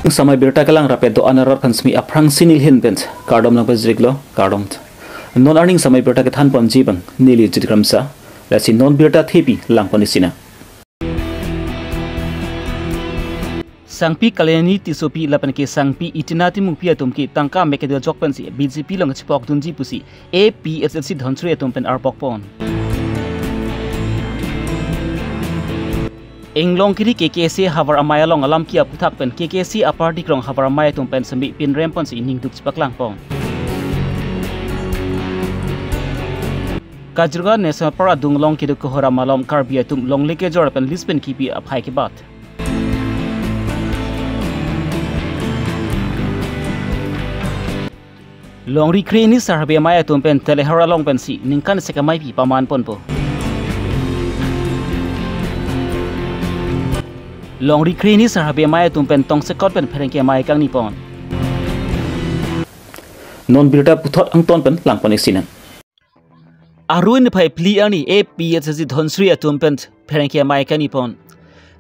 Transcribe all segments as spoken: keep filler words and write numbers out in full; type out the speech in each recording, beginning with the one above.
Samai birta kelang rapet do-an arat aphan semi aphrangsi neli ahin pen kardom nangpajirlo, kardom. Non arni samai birta kethan ponji abang neli Jit Kramsa, lasi non birta thepi lang pon isi nang. Sangpi Kalyani Tissopi lapen ke Sangpi Itina Timungpi atum ke tangka mek kedo ajok pensi B J P along chepokdunji pusi A P H L C Dhansiri atum pen arbok pon. Inglongkiri K K C havar amei along alam ke-ap aputhak pen K K C aparty krong havar amei atum pen semi pinrem ponsi ningduk chepaklang pon. Kaziranga National Park adung along kedo kehoram malom Karbi atum longle kejor pen lease pen kipi aphai kebat. Longri kre-hini Sar Habe Amei atum pen Telehar along pensi ningkan isi ameipi paman ponpo. Longri kre-hini Sar Habe Amei atum pen tongsekot pen pherangke amei kangni pon. Non birta puthot angton pen lang pon isi nang. Arni phai phli arni A P H L C Dhansiri atum pen pherangke amei kangni pon.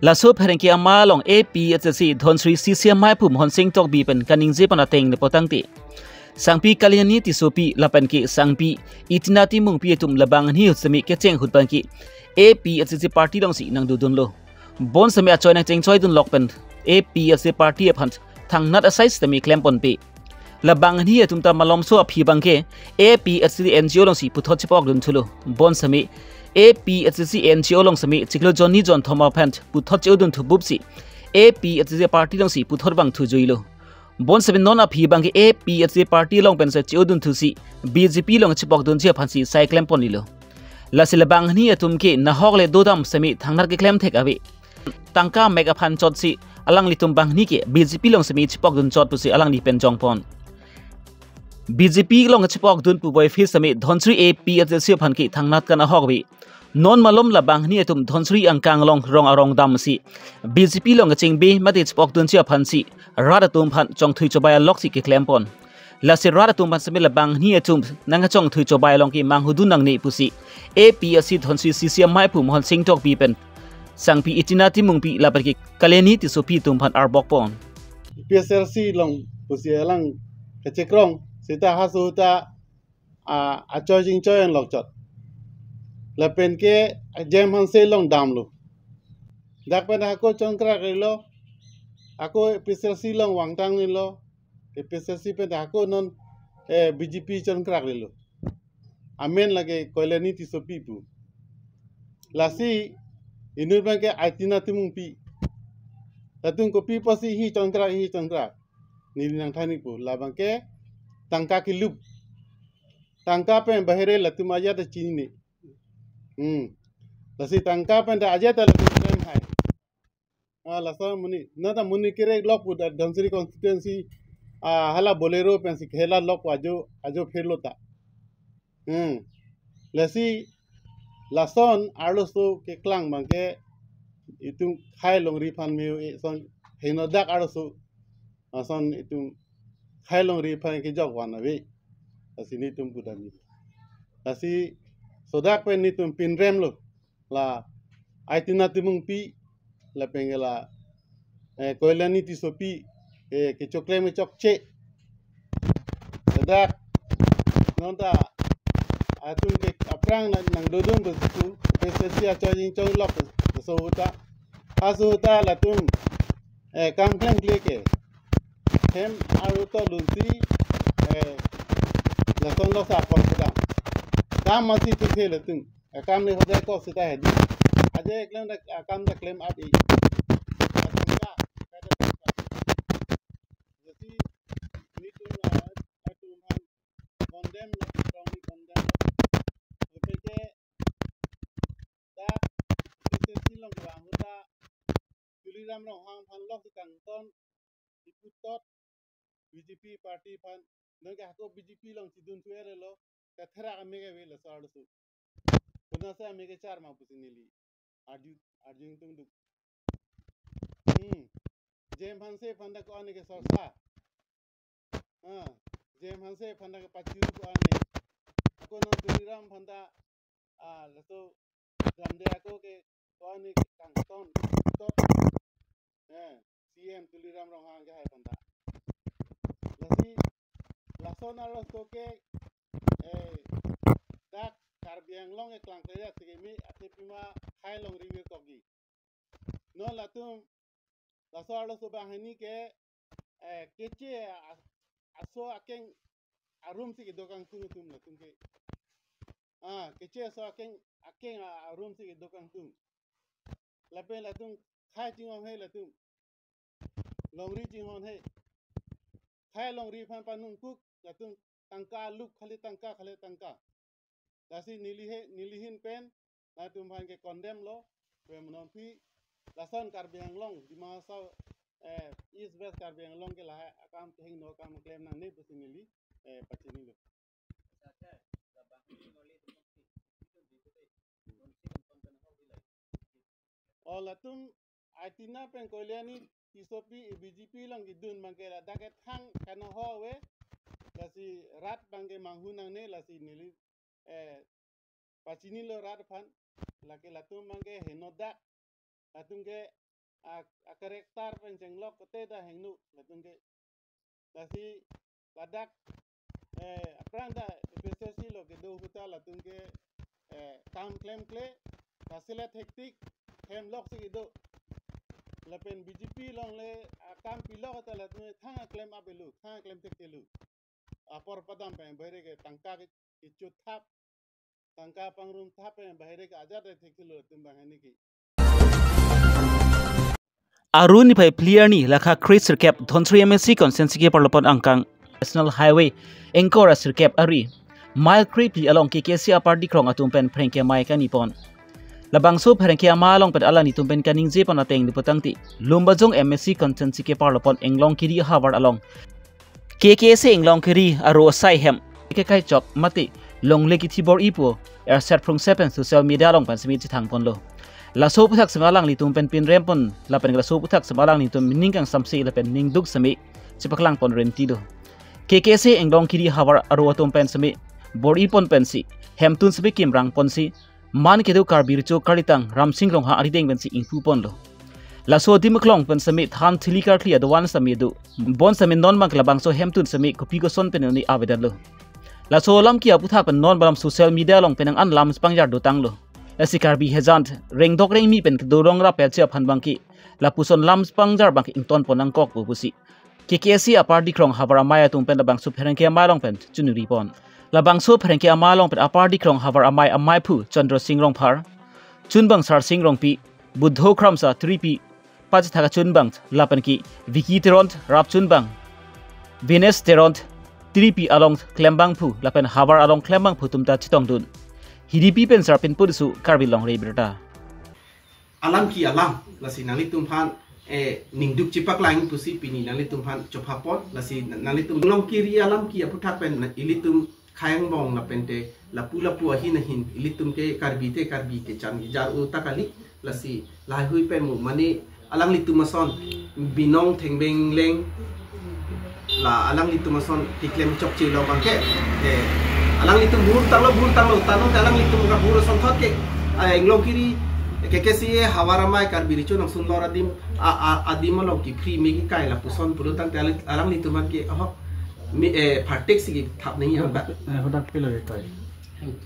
Laso pherangke amei along A P H L C Dhansiri C C amei aphu Mohon Sing Tokbi pen kaningje pon ateng nepo tangte, Sangpi Kalyani Tissopi lapen ke Sangpi Itina Timungpi atum labang hini ahut semi kecheng ahut abang ke A P H L C party alongsi nangdodunlo. Bonsemi achoi nangchengchoidun lok pen A P H L C party aphan thangnat asai sitame klem ponpe. Labang hini atum ta malomso aphi abang ke A P H L C N G O alongsi puthot chepokdun thulo. Bonsemi A P H L C N G O along semi chiklo jon hini jon thom aphan puthot che-odun thu bupsi A P H L C party alongsi puthot vangthu juilo. Bonsemi non aphi abang ke A P H L C party along pensi che-odun thusi B J P along chepokdunji aphansi sai klem ponlilo. Lasi labang hini atum ke nahok le dodam semi thangnat keklem thek ave. Tangka mek aphan chotsi alanglitum banghini ke B J P along semi chepokdun chot pusi alangli pen jong pon. B J P along chepokdun pu boi phis semi Dhansiri A P H L C aphan ke thangnat kan ahok ave. Non malom labang hini atum Dhansiri angkang along rong arong damsi B J P along kachingbe mate chepokdunji aphansi rat atum aphan chongthui chobai aloksi keklem pon. Lasi rat atum aphan semi labang hini atum nangkachongthui chobai along ke manghudun nangne pusi A P H L C Dhansiri C C amei aphu Mohon Sing Tokbi pen Sangpi Itina Timungpi lapen ke Kalyani Tissopi atum aphan arbok pon. A P H L C along pusi alang kachekrong seta haso ta, a, achoi chingchoi anlok chot. Lapen ke J M Hanse along damlo. Dak pen hako chonkrak rilo. Hako A P H L C along vangtang nilo. A P H L C pen hako non, eh, B J P chonkrak rilo. Amen lake Kalyani Tissopi pu. Lasi inut abang ke Itina Timungpi. Latum kopi pusi hi chonkrak, hi chonkrak. Neli nangthan-ikpo. Labang ke tangka kelup. Tangka pen bahire latum ajat chinine. Hmm. Lasi tangka pen ta ajat latum klem hai. Ah, laso amonit. Non ta amonit kere lok pu ta Dhansiri constituency, ah, hala Bolero pensi khela lok pu ajo, ajo phirlo ta. Hmm. Lasi lason arloso keklang abang ke itum khei longri aphan me-o-e ason henodak arloso. Ason itum khei longri aphan kejok van ave. Lasi nelitum pudam neli. Lasi sodak pen nelitum pinremlo. La Itina Timungpi, lapen ke la, eh, Kalyani Tissopi, eh, kechoklem kechokche. Ladak, non ta, atum ke aphrang nang, nangdodun besuku, A P H L C achoi chingchoi lok besuku ta. Haso ta latum, eh, kam klemkle ke. Hem aru to lunsi, eh, lason lok sa pon kedam. Kam masi chingkhe latum. Akam le hodai kok seta hedi. Aje klem dak akam dak klem ap-i. Atangka, kada tangka. Jadi, nelitum, ah, atum aphan condemn lo, strongly condemn lo. Lapen ke dak A P H L C along vang ahut ta Tuliram Ronghang aphan lok si kangton iputot B J P party aphan, nonke hako B J P along chedun thu-er lo, katherak amek ave laso arloso. Konatsi amek kechar ma pusi neli arju, arju ingtungduk. Hmm. J M Hanse aphan ta ko-an ke sorsa. Ah, J M Hanse aphan ta kepachu ko-an. Ako non Tuliram aphan ta, ah, laso damde ako ke ko-an ke kangton, to. Eh, C E Tuliram Ronghang ke hai panta. Lasi lason arloso ke, eh, dak Karbi Anglong ke Klangkere asikimi athe pima hai longri vir kokji. Non latum laso arloso banghini ke, eh, keche a-, aso akeng arum si kedo kangtung atum latum ke. Ah, keche aso akeng, akeng a-, arum si kedo kangtung. Lapen latum khei chinghon he latum. Longri chinghon he. Khei longri aphan panungkuk latum tangka aluk khali tangka, khali tangka. Lasi neli he, neli ahin pen nangtum aphan ke condemn lo, pen non aphi lason Karbi Anglong, Dima Hasao, eh, East West Karbi Anglong ke lahai akam kehingno akam klem nangne pusi neli, eh, pachinilo. O latum Aitina pen Koiliani Tissopi B J P along kedun abangke ladak ke thang kanoho ave, lasi rat abangke manghu nangne, lasi neli, eh, pachinilo rat aphan, lake latum abangke henodak, latum ke a, a character pen chenglok kote ta hingno latum ke. Lasi ladak, eh, aphrang ta A P H L C lo kedo ahut ta latum ke, eh, kam klemkle, kaselet hektik, hem lok si kedo. Lapen B J P along le akam pilok ta latum thang aklem avelo, thang aklem thekthe lo. Apor padam pen bahire ke tangka ke, kecho thap, tangka pangrum thap pen bahire ke ajat thekthe lo latum banghini ke. Aru niphai phli arni lakha kre sirkep Dhansiri M A C constituency keparlopon angkang National Highway ingkoi ra sirkep ari mile kre phli along K K C aparty krong atum pen pherangke amei kanipon. Labangso pherangke amei along pen alanglitum pen kaningjepon ateng diputangte Lumbajong M A C constituency keparlopon Inglongkiri ahavar along K K C Inglongkiri aro asai hem kekai chok mate longle kithi bor-i pu erset phrungset pen social media along pen semi chethangponlo. Laso aphuthak semi alanglitum pen pinrempon lapen laso aphuthak semi alanglitum ning kangsamse lapen ningduk semi chepaklangpon renti do. K K C Inglongkiri ahavar aro atum pen semi bor-ipon pensi hemtun semi kimrangponsi man kedo Karbi Recho Karlitang Ramsing Ronghang arideng pensi ingpuponlo. Laso adim aklong pen semi than thili karkli adovan semi do. Bonsemi non abang labangso hemtun semi kopi koson pen ni avedetlo. Laso alam ke aphuthak pen non balam social media along pen nang an lam chepangjar dotanglo. Lasi Karbi hejant rengdok rengmi pen kedorong rapet si aphan abangke lapuson lam chepangjar abangke ingtonpon nangkok pu pusi K K C aparty krong ahavar amei atum pen labangso pherangke amei along pen chunuripon. Labangso pherangke amei along pen aparty krong ahavar amei ameiphu Chandra Sing Rongphar, chunbang Sar Sing Rongpi, Buddho Kramsa Tripi, pachethak achunbang lapen ke Vicky Teron rapchunbang, Venus Teron Tripi along klembangphu lapen ahavar along klembangphu atum ta chetongdun. Hiripi pen sarpin purisu Karbi Longri Birta. Alam ke alam, lasi nanglitum aphan, eh, ningduk chepaklang pusi pini nanglitum aphan chophapon, lasi nanglitum Inglongkiri alam ke aphuthak pen na ilitum khei angbong lapen te lapu lapu ahin ahin ilitum ke Karbi te Karbi kechan kejar uta kali, lasi laheihui pen mo mane alanglitum ason binong thengbeng leng la alanglitum ason keklem chokche lo abangke. Eh, alanglitum bur tanglo, bur tanglo, tanglo te alanglitum kabur asonthot ke, eh, Inglongkiri, K K C A ahavar amei Karbi Recho Nangsunlor adim, a, a, adim along ke free me kekai lapuson pulotangte alang, alanglitum abangke, oh, mi, eh, phartek si kethap nangji abang. Eh, hadak pilo kekai?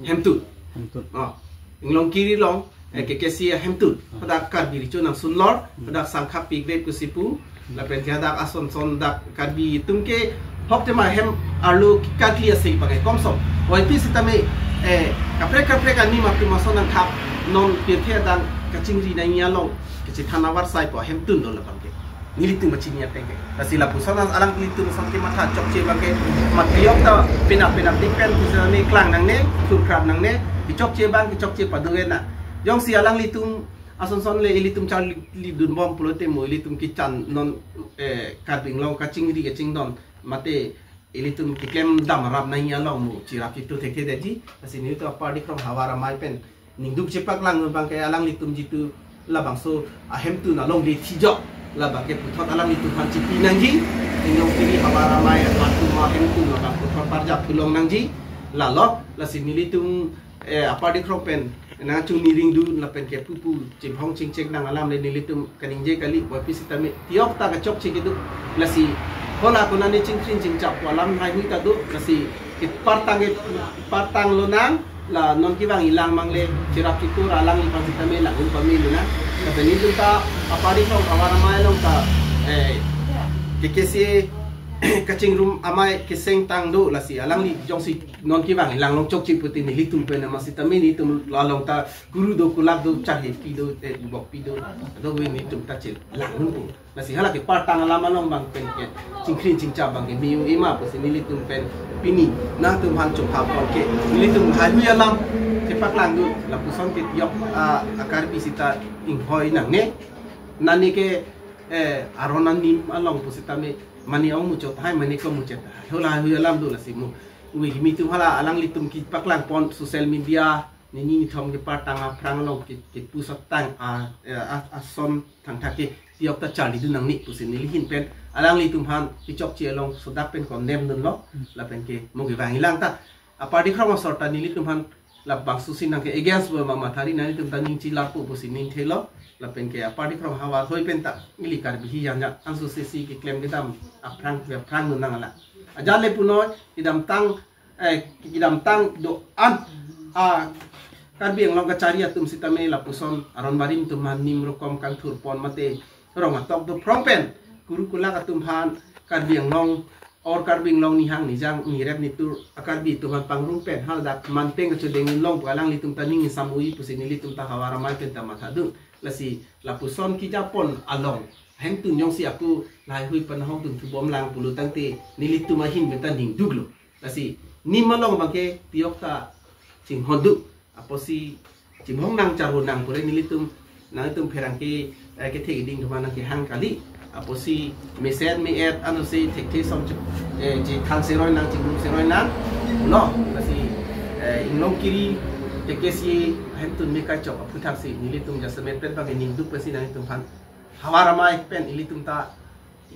Hemtun. Hemtun. Oh, Inglongkiri along, eh, K K C A hemtun. Hmm. Hadak Karbi Recho Nangsunlor, hmm, hadak sangkhap pigrep kusipu, hmm, lapen ke hadak ason son dak Karbi atum ke hok tema hem arlo karkli ase abangke komsom. Waipi sitame, eh, kaprek kaprek ani atum ason nangthap non pirthe adang kachingri nangji along kachethan avarsai pu hemtun do labangke. Nelitum machini ateng ke. Lasi lapuson alanglitum ason kematha chokche abangke, mat kiyok ta penap penap dingpen kusane klang nangne, thurkrap nangne, kechokche abang, kechokche padu-e na. Jongsi alanglitum ason son le ilitum charlidunbom pulote mo ilitum kechan non, eh, Karbi Anglong kachingri kachingdon mate ilitum keklem dam rap nangji along mo chirap chitu thekthe detji, lasi nelitum aparty krong ahavar amei pen ningduk chepaklang abangke alanglitum jitu labangso ahemtun along de thijok labangke puthot alanglitum aphan chipi nangji, Inglongkiri ahavar amei atum ahemtun labang puthot parjap pulong nangji, lalo, lasi nelitum, eh, aparty krong pen nangchingri ring dun lapen ke pupu chimhong chingchek nang alam le nelitum kaningje kali, puvoipi sitame tiok ta kachokche kedo. Lasi hala konane chingkrin chingchap alam haihui ta do, lasi kepartang ke, partang lonang, la non kevang ilang mangle cherap chitur alangliphan sitame lang-un pame lonang. Lapen nelitum ta apardi krong havar amei along ta, eh, K K C A kachingrum amei keseng tang do, lasi alangli jongsi non kevang ilang long chokche pute nelitum pen ama sitame nelitum along ta kuru do, kulak do, charhepi do, eh, bokpi do, do we nelitum ta chelang-un po. Lasi hala kepartang alam along abang pen ke chingkrin chingchap abang ke miu ima pusi nelitum pen pini nangtumphan chopha pon ke nelitum haihui alam kepaklang dun, lapuson ke tiok, ah, a-Karbi sita inghoi nangne. Nani ke, eh, aron anim along pusitame mane ong muchot hai, mane ko muchot hai, hala haihui alam do, lasi mo we kimi tum hala alanglitum kepaklang pon social media, nini nithom kepartang aphrang along ke, kepu satang a, eh, a, ason thangthak ke tiok ta charli dun nangne pusi neli ahin pen alanglitumphan kechokche along sodak pen condemn dunlo, lapen ke mo kevang ilang ta apardi krong asor ta nelitumphan labangso si nang ke against bo ma mathari, nanglitum ta ning chelarpo pusi ning thelo, lapen ke apardi krong havar hoi pen ta ili Karbi hi yang yang anso sesi keklem kedam aphrang aphrang dun nang ala. Ajat le punoi kedamtang, eh, kedamtang do-an, ah, Karbi Anglong kachari atum sitame lapuson aron barim atum aphan nim rokom kangthur pon mate rong atok do phrong pen kuru kulak atum aphan Karbi Anglong or Karbi Anglong nihang nijang nirep nitur a-Karbi atum aphan pangrum pen haladak manpeng kachodeng inglong pu alanglitum ta ning ingsam-ui pusi nelitum ta havar amei pen ta matha dun. Lasi lapuson kejapon along hemtun jongsi ako lahaihui panahok dun thubom lang pulo tangte nelitum ahin pen ta ning duklo. Lasi nim along abang ke tiok ta chinghon dun. Apotsi chimhong nang charvo nang pure nelitum, nangtum pherangke, eh, kethe keding atum aphan nang kehang kali. Apotsi mesen me-et ansi thekthe som che, eh, chethan seroi nang, chingrum seroi nanglo. Lasi, eh, inglong kiri K K C A hemtun me kachok aphuthak si nelitum jasemet pen abang ning duk pensi nangtum aphan havar amei pen ilitum ta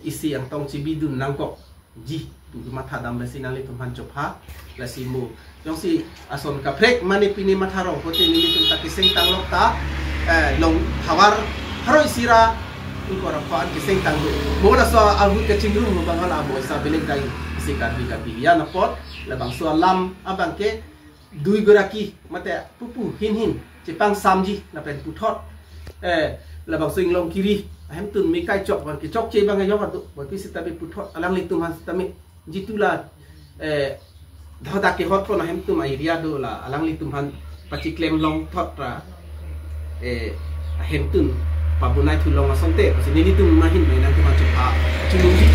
isi angtong chibi dun nangkok ji pu matha dam, lasi nanglitum aphan chopha. Lasi mo jongsi ason kaprek mane pine matha rong pote nelitum ta keseng tang lok ta, eh, long havar haroi sira ingkoi ra pho-an keseng tang do. Mo laso ahut kachingrum mo abang hala mo isa belek dai isi Karbi Karbi lian apot labangso alam abang ke dui goraki mate pupu hin hin chepangsamji lapen puthot, eh, labangso inglong kiri ahemtun me kachok abang kechokche abang ajok adu, puvoipi sitame puthot alanglitum aphan sitame jitu la, eh, dhodak kehot pon ahemtun a-area do, la alanglitum aphan pachiklem long thot ra, eh, ahemtun pabonai thu long asonte pusi nelitum ahin pen nangtum aphan chopha chunungji.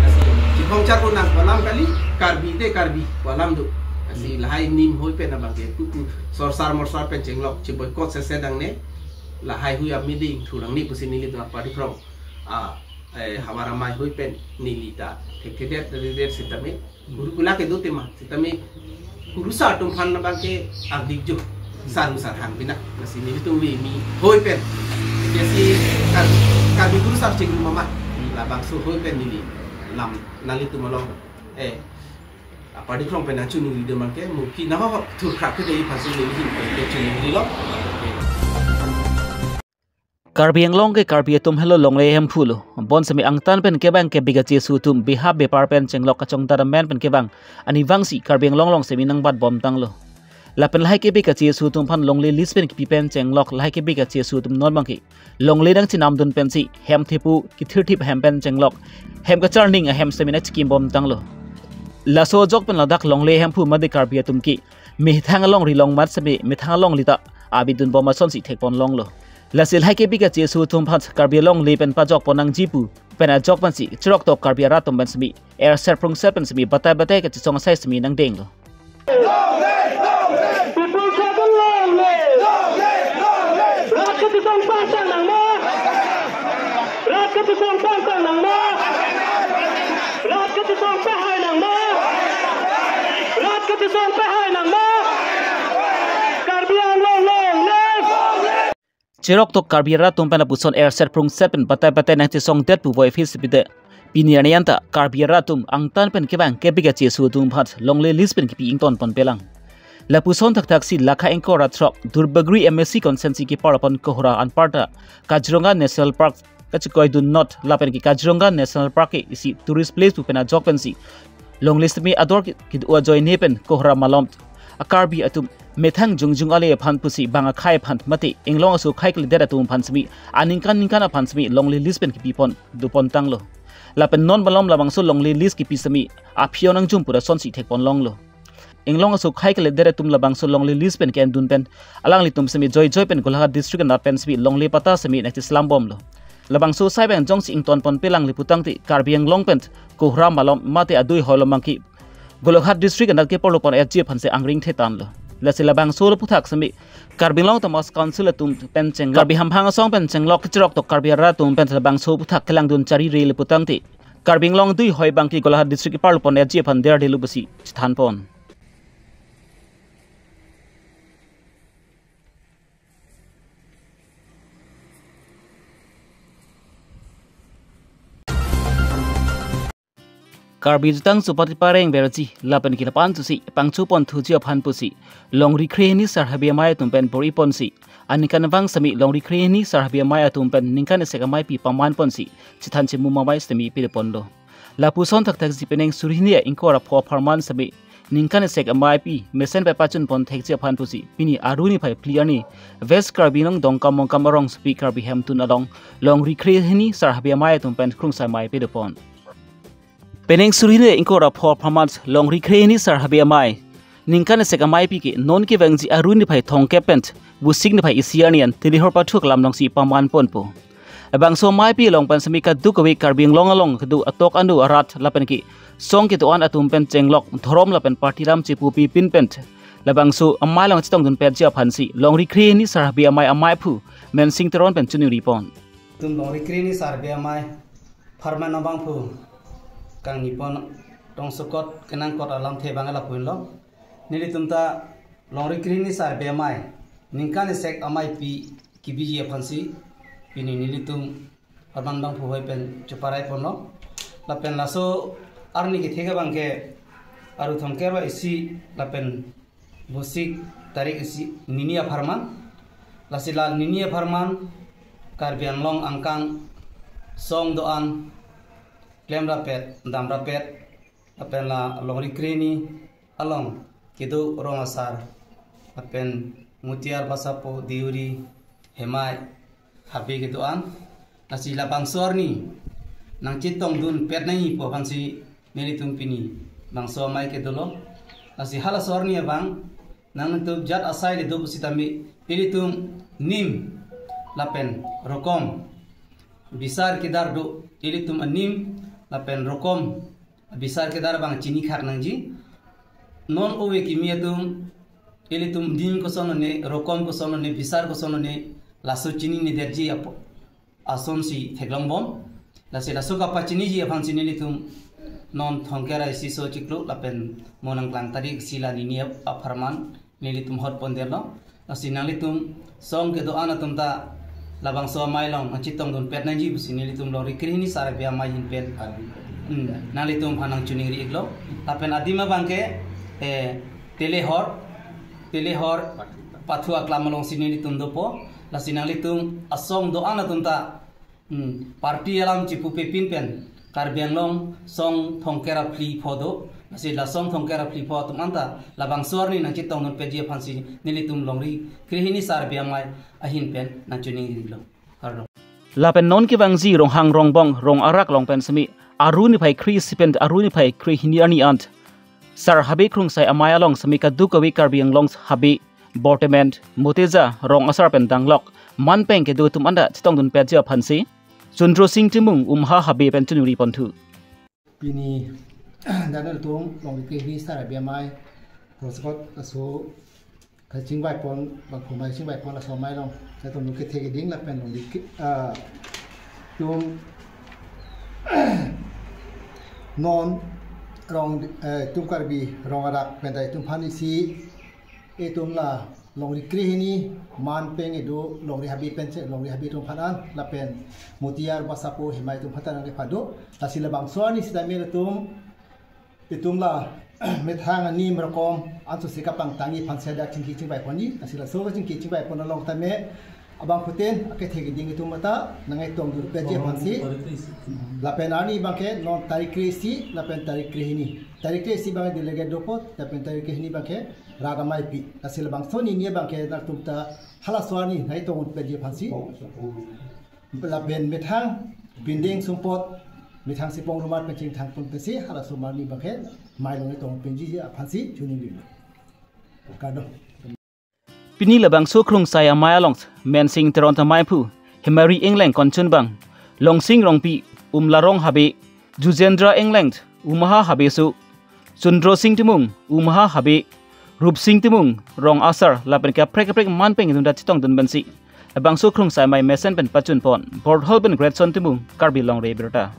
Lasi chimhong charvo nang pu alam kali, Karbi te Karbi pu alam do. Lasi lahai nim hoi pen abang ke pupu sorsar morsar pen chenglok che boycott sese nangne, lahaihui amidi thu nangne pusi nelitum apardi krong a, eh, havar amei hoi pen neli ta thekthedet dedet sitame kuru kulak kedo tema sitame kurusar atum aphan abang ke ardik jo saru sarhang pina. Lasi nelitum we mi hoi pen K C A Kar-, Karbi kurusar chingrum amei labangso hoi pen neli lam nanglitum along, eh, apardi krong pen nangchunungri dun abang ke mo ke nahok thurkhak ke dei aphansi neli ahin pen kechunungrilo. Karbi Anglong ke Karbi atum helo, longle hemphu lo. Bonsitame angtan pen kevang kebi kachesu atum beha bepar pen chenglok kachongdat amen pen kevang arnivang si Karbi Anglong along sitame nangbat bom tanglo. Lapen lahai kebi kachesu atum aphan longle list pen kepi pen chenglok lahai kebi kachesu atum non abang ke longle nangchenam dun pensi hem thepu kethirthip ahem pen chenglok hem kacharning ahem sitame nangchikim bom tanglo. Laso ajok pen ladak longle hemphu mate Karbi atum ke methang alongri long mat sitame methang alongri ta abi dun bom asonsi thekpon longlo. Lasi lahai kebi kachesu atum aphan Karbi Anglong le pen pajok pon nangji pu pen ajok pensi chirok tok Karbi arat atum pen sitame erset prungset pen sitame batai batai kachesong asai sitame nangdenglo. People struggle long live! Rat kachesong pangtang nangma! Rat kachesong pangtang nangma! Rat kachesong pahai nangma! Rat kachesong pahai nangma! Karbi Anglong long live! Chirok tok Karbi arat atum pen lapuson erset prungset pen batai batai nangchesongdet puvoiphit si pide. Pini arni anta Karbi arat atum angtan pen kevang kebi kachesu atum aphan longle list pen kepi ington pon pelang. Lapuson thakthaksi lakha ingkoi ra throk Duarbagori M A C constituency keparlo pon Kohora anparta Kaziranga National Park kachekoi dun not lapen ke Kaziranga National Park ke isi tourist place pu pen ajok pensi longle sitame ador ke-, kedo ajoine pen Kohora malom a-Karbi atum methang jongjong ale aphan pusi bang akhei aphan mate inglong aso khei kalidet atum aphan sitame aningkan ningkan aphan sitame longle list pen kepi pon dopon tanglo. Lapen non malom labangso longle list kepi sitame aphi-o nangjum pura sonsi thek pon longlo. Inglong aso khei kalidet atum labangso longle list pen ke-en dun pen alanglitum sitame joijoi pen Golaghat district anat pen sitame longle patta sitame nangcheslam bomlo. Labangso asai abang jongsi ington ponpe lang le putangte Karbi Anglong pen Kohora malom mate adui hoi along abang ke Golaghat district anat keparlo pon etji aphansi angring thetanlo. Lasi labangso aputhak sitame Karbi Anglong Autonomous Council atum pen chenglok, Karbi hamphang asong pen chenglok kecherok tok Karbi arat atum pen labangso aputhak kelang dun charire le putangte Karbi Anglong adui hoi abang ke Golaghat district keparlo pon etji aphan derdelo pusi chethan pon. Karbi jutang chopati pareng berji lapen ke lapu-an susi pangcho pon thuji aphan pusi longri krehini sar habe amei atum pen bor-i ponsi aningkan vang sitame longri krehini sar habe amei atum pen ningkan esek amei pi paman ponsi chethan chemu mamai sitame pide ponlo. Lapuson thakthaksi penang suri hini ingkoi ra pho apharman sitame ningkan esek amei pi mesen pai pachun pon thekji aphan pusi pini Aru niphai phli arni West Karbi Anglong Dongkamukam arongsopi Karbi Hemtun along longri krehini sar habe amei atum pen krungsai amei pide pon. Penang suri hini ingkoi ra pho apharman longri krehini sar habe amei ningkan esek amei pi ke non kevangji Aru niphai thomkep pen Vosik niphai isi arni an Telehor pathu aklam alongsi paman ponpo. Labangso amei pi along pen sitame kadokave Karbi Anglong along kedo atok anu arat lapen ke song kedo-an atum pen chenglok dhorom lapen party lam chepu pipin pen labangso amei along chetong dun petji aphansi longri krehini sar habe amei ameiphu Mensing Teron pen choningri pon. Itum longri krehini sar habe amei apharman abangphu kangni pon tongsokot kenangkot alamthe abang lapu-anlo. Nelitum ta longri krehini sar habe amei ningkan esek amei pi kebiji aphansi pini nelitum apharman abangphu hoi pen choparai ponlo. Lapen laso arni kethek abang ke Aru thomkep ra isi lapen Vosik tarik isi nini apharman. Lasi la nini apharman Karbi Anglong angkang song do-an klem rapet, dam rapet, lapen la longri krehini along kedo rong asar, lapen Mutiar, Basapo, Deuri, Hemai, habe kedo-an. Lasi labangso arni nangchetong dun pet nangji pu aphansi nelitum pini bangso amei kedolo. Lasi halaso arni abang nangtum jat asai le do pusitame ilitum nim lapen rokom bisar kedar do, ilitum anim lapen rokom bisar kedar abang chini khak nangji. Non ove kimi atum ilitum nim kosonlone, rokom kosonlone, bisar kosonlone, laso chinine derji apo asonsi theklong bom. Lasi laso kapachiniji aphansi nelitum non thomkep ra isi so chiklo lapen mo nangklang tarik isi la nini apharman nelitum hot pondetlo. Lasi nanglitum song kedo-an atum ta labangso amei along nangchetong dun pet nangji pusi nelitum longri krehini sar habe amei ahin pen. Hmm, nanglitum aphan nangchoningri iklo. Lapen adim abang ke, eh, Telehor, Telehor pathu aklam alongsi nelitum dopo. Lasi nanglitum asong do-an atum ta Hmm, party alam chepu pipin pen Karbi Anglong song thomkep ra phli pho do. Lasi la song thomkep ra phli pho atum anta labangso arni nangchetong dun petji aphansi nelitum longri krehini sar habe amei ahin pen nangchoningri iklo. Kardom. Lapen non kevangji Ronghang, Rongbong, Rong Arak along pen sitame Aru niphai kre-isi pen Aru niphai krehini arni an sar habe krungsai amei along sitame kadokave Karbi Anglong habe, Bortemen, Muteja, Rong Asar pen danglok manpeng kedo atum anta chetong dun petji aphansi Chundro Sing Timung Umha habe pen choningri ponthu. Pini dan atum longri krehini sar habe amei proskot aso kachingvai pon, bangphumai chingvai pon laso amei along. Latum lo kethek keding lapen longri ke, ah, tum non rong, eh, tum Karbi Rong Arak pen ta itum aphan isi itum la longri krehini manpeng kedo longri habe pen che, longri habe atum aphan an lapen Mutiar, Basapo, Hemai atum aphan ta nangkepado. Lasi labangso arni sitame itum, itum la methang anim rokom anso si kapangtangji aphan si hadak chingki chingvai ponji, lasi laso kachingki chingvai pon along tame abangphutin akethe keding atum ta nangketong durpetji aphan si. Lapen arni abangke non tarik kre-isi lapen tarik krehini. Tarik kre-isi abangke delegate dopo, lapen tarik krehini abangke rat ameipi. Lasi labangso hini abangke nangtum ta halaso arni nangketong petji aphan si. Lapen methang binding sumpot, methang sipong rumar pen chingthang pon pensi halaso arni abangke mei along nangketong penji aphan si choningri. Kardom. Pini labangso Khrungsai Amei along Mensing Teron ta meiphu, Hemari Engleng konchunbang, Longsing Rongpi, Umlarong Habe, Jujendra Engleng, Umha Habeso, Chundro Sing Timung, Umha Habe, Rup Sing Timung, Rong Asar, lapen kaprek kaprek manpeng atum ta chetongdun pensi labangso Khrungsai Amei mesen pen pachun pon. Borthol pen Greatson Timung, Karbi Longri Abirta.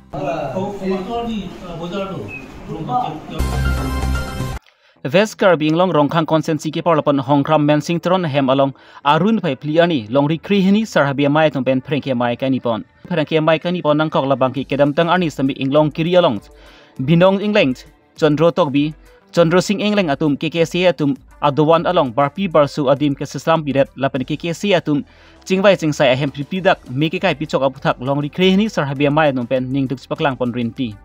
West Karbi Anglong Rongkhang constituency keparlo pon Hongkram Mensing Teron ahem along Arun phai phli arni longri krehini Sar Habe Amei atum pen pherangke amei kaini pon. Pherangke amei kaini pon nangkok labangke kedamtang arni sitame Inglong kiri along Binong Engleng, Chondro Tokbi, Chondro Sing Engleng atum K K C A atum adovan along barpi barso adim keseslam pidet lapen K K C A atum chingvai chingsai ahem phli phli dak me kekai pichok aputhak longri krehini Sar Habe Amei atum pen ningduk chepaklang pon rinti.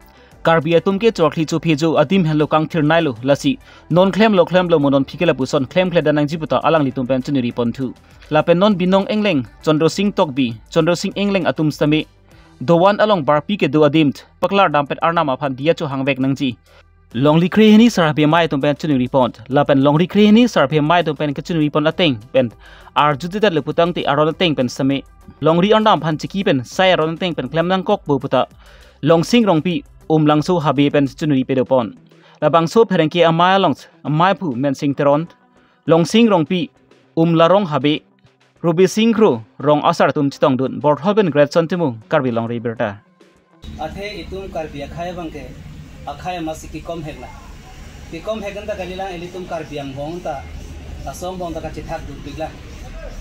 Karbi atum ke chorkhli chophejo adim henlo kangthir nailo, lasi non klemlo klemlo mo non phike lapuson klemkledet nangji puta alanglitum pen choningri ponthu. Lapen non Binong Engleng, Chondro Sing Tokbi, Chondro Sing Engleng atum sitame dovan along barpi kedo adim paklar dampet arnam aphan diya chohangvek nangji. Longri krehini Sar Habe Amei atum pen choningri pon. Lapen longri krehini Sar Habe Amei atum pen kechoningri pon ateng pen arjutedet lapu tangte aron ateng pen sitame longri arnam aphan chiki pen sai aron ateng pen klem nangkokpo puta Longsing Rongpi, Umlangso Habe pen choningri pado pon. Labangso pherangke amei along ameiphu Mensing Teron, Longsing Rongpi, Umlarong Habe, Rubi Sing Kro, Rong Asar atum chetongdun. Borthol pen Greatson Timung, Karbi Longri Abirta. Athe itum Karbi akhei abangke akhei amatsi kekom heklang. Kekom hek anta kalilang, ilitum Karbi angbong ta, laso angbong ta kachethak dukpiklang.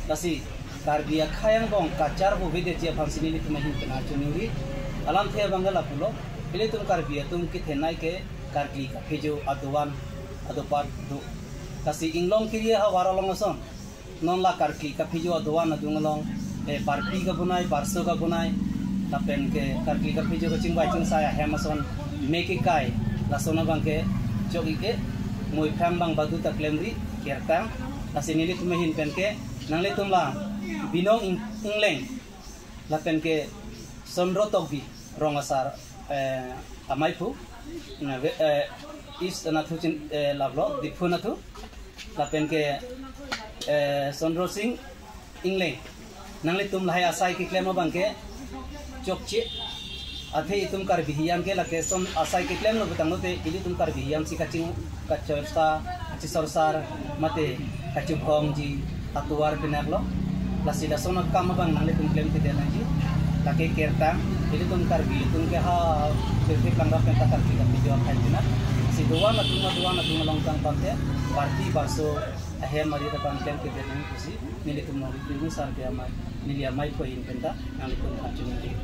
Lasi Karbi akhei angbong kacharbovedetji aphan si nelitum ahin pen choningri. Alamthe abangke lapulo, ilitum Karbi atum kethenei ke karkli kaphejo adovan adopat do. Lasi Inglong kiri ahavar along ason non la karkli kaphejo adovan adung along, eh, barpi kabonai, barso kabonai, lapen ke karkli kaphejo kachingvai chingsai ahem ason me kekai, lason abangke chok-ik-e, moiphang abang badu ta klemri, kertang. Lasi nelitum ahin pen ke nanglitum la Binong Eng-, Engleng, lapen ke Chondro Tokbi, Rong Asar, eh, ameiphu, na ve-, eh, East anathu chin, eh, lablo, Diphu anathu, lapen ke, eh, Chondro Sing Engleng. Nanglitum lahai asai keklem abangke chokche. Athe itum Karbi hiam ke lake son asai keklemlo putanglote, ilitum Karbi hiam si kaching, kachorsa, kachisorsar, mate kachubhongji atovar pinaklo. Lasi lason akam abang nanglitum klemkedet nangji. Lake kertang, ilitum Karbi atum ke ha, pirthe pangga pen ta karkli kaphejo akhei pinang. Si dovan atum, dovan atum along tang pante, barpi barso ahem arit abang klemkedet nangji pusi nelitum nongri pinu Sar Habe Amei, neli ameiphu ahin pen ta nanglitum aphan choningri.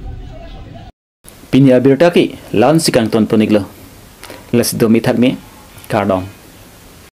Pini abirta ke la-an si kangton pon-iklo. Lasi do mithak me, kardom.